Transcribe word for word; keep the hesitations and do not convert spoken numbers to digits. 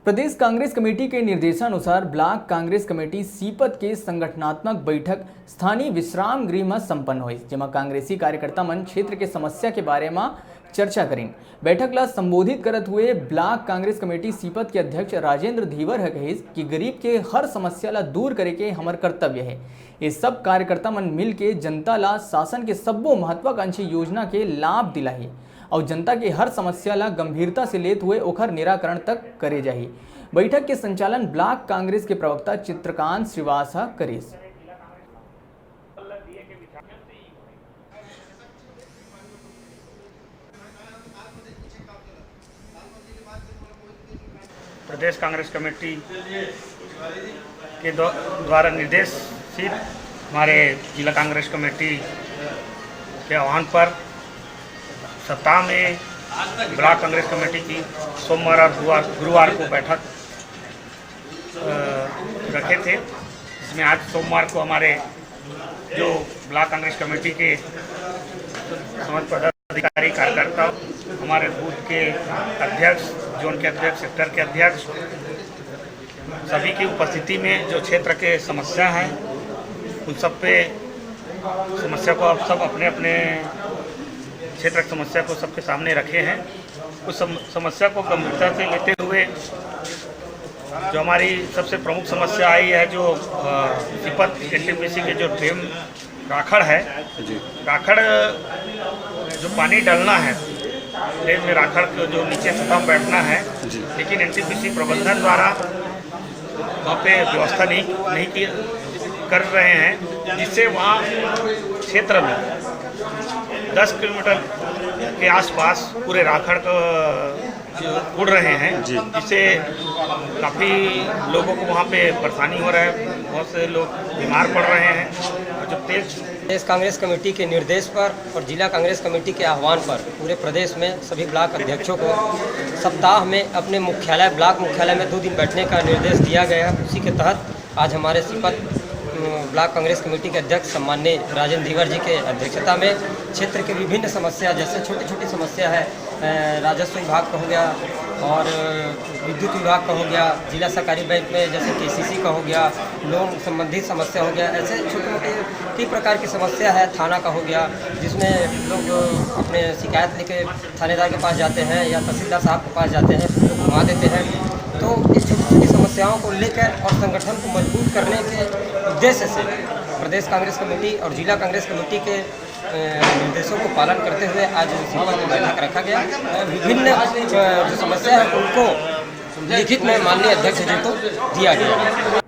प्रदेश कांग्रेस कमेटी के निर्देशानुसार ब्लॉक कांग्रेस कमेटी सीपत के संगठनात्मक बैठक स्थानीय विश्राम गृह म संपन्न होइस, जेमा कांग्रेसी कार्यकर्ता मन क्षेत्र के समस्या के बारे म चर्चा करिन। बैठक ला संबोधित करत हुए ब्लॉक कांग्रेस कमेटी सीपत के अध्यक्ष राजेंद्र धीवर ह कहिस कि गरीब के हर समस्या ला दूर करे के हमर कर्तव्य हे। ये सब कार्यकर्ता मन मिल के जनता ला शासन के सब्बो महत्वाकांक्षी योजना के लाभ दिलाही अउ जनता के हर समस्या ला गंभीरता से लेत हुए ओखर निराकरण तक करे जाही। बैठक के संचालन ब्लॉक कांग्रेस के प्रवक्ता चित्रकांत श्रीवास ह करिस। प्रदेश कांग्रेस कमेटी के द्वा-, द्वारा निर्देशित हमारे जिला कांग्रेस कमेटी के आह्वान पर सप्ताह में ब्लॉक कांग्रेस कमेटी की सोमवार और गुरुवार, गुरुवार को बैठक, अ, रखे थे, जिसमें आज सोमवार को हमारे जो ब्लॉक कांग्रेस कमेटी के समस्त पदाधिकारी, कार्यकर्ता, हमारे बूथ के अध्यक्ष, जोन के अध्यक्ष, सेक्टर के अध्यक्ष, सभी की उपस्थिति में जो क्षेत्र के समस्या हैं, उन सब पे समस्या को आप सब अपने अपने क्षेत्र की समस्या को सबके सामने रखे हैं। उस सम-, समस्या को गंभीरता से लेते हुए जो हमारी सबसे प्रमुख समस्या आई है, जो, अ, सीपत एनटीपीसी के जो ड्रेन राखड़ है, जी। राखड़ जो पानी डलना है, ड्रेन में राखड़ को जो नीचे सतह बैठना है, जी। लेकिन एनटीपीसी प्रबंधन द्वारा वहाँ पे व्यवस्था नहीं, नहीं की, कर रहे हैं, जिससे वहाँ क्षेत्र में दस किलोमीटर के आसपास पूरे राखड़ को उड़ रहे हैं, जी। जिससे काफ़ी लोगों को वहाँ पे परेशानी हो रहा है, बहुत से लोग बीमार पड़ रहे हैं। और जो तेज प्रदेश कांग्रेस कमेटी के निर्देश पर और जिला कांग्रेस कमेटी के आह्वान पर पूरे प्रदेश में सभी ब्लॉक अध्यक्षों को सप्ताह में अपने मुख्यालय, ब्लॉक मुख्यालय में दो दिन बैठने का निर्देश दिया गया है। उसी के तहत आज हमारे सीपत, अ, ब्लॉक कांग्रेस कमेटी के अध्यक्ष सम्माननीय राजेंद्र धीवर जी के अध्यक्षता में क्षेत्र के विभिन्न समस्या, जैसे छोटी-छोटी समस्या है, अ, राजस्व विभाग का हो गया और विद्युत विभाग का हो गया, जिला सहकारी बैंक में जैसे केसीसी का हो गया, लोन संबंधित समस्या हो गया, ऐसे छोटे-मोटे कई प्रकार की समस्या है, थाना का हो गया, जिसमें लोग अपने शिकायत लेके थानेदार के पास जाते हैं या तहसीलदार साहब के पास जाते हैं, तो घुमा देते हैं। तो इस छोटी-छोटी समस्याओं को लेकर और संगठन को मजबूत करने के उद्देश्य से प्रदेश कांग्रेस कमेटी और जिला कांग्रेस कमेटी के, अ, निर्देशों को पालन करते हुए आज सीपत में बैठक रखा गया और विभिन्न, अ, जो समस्या है उनको लिखित में माननीय अध्यक्ष जी को दिया गया।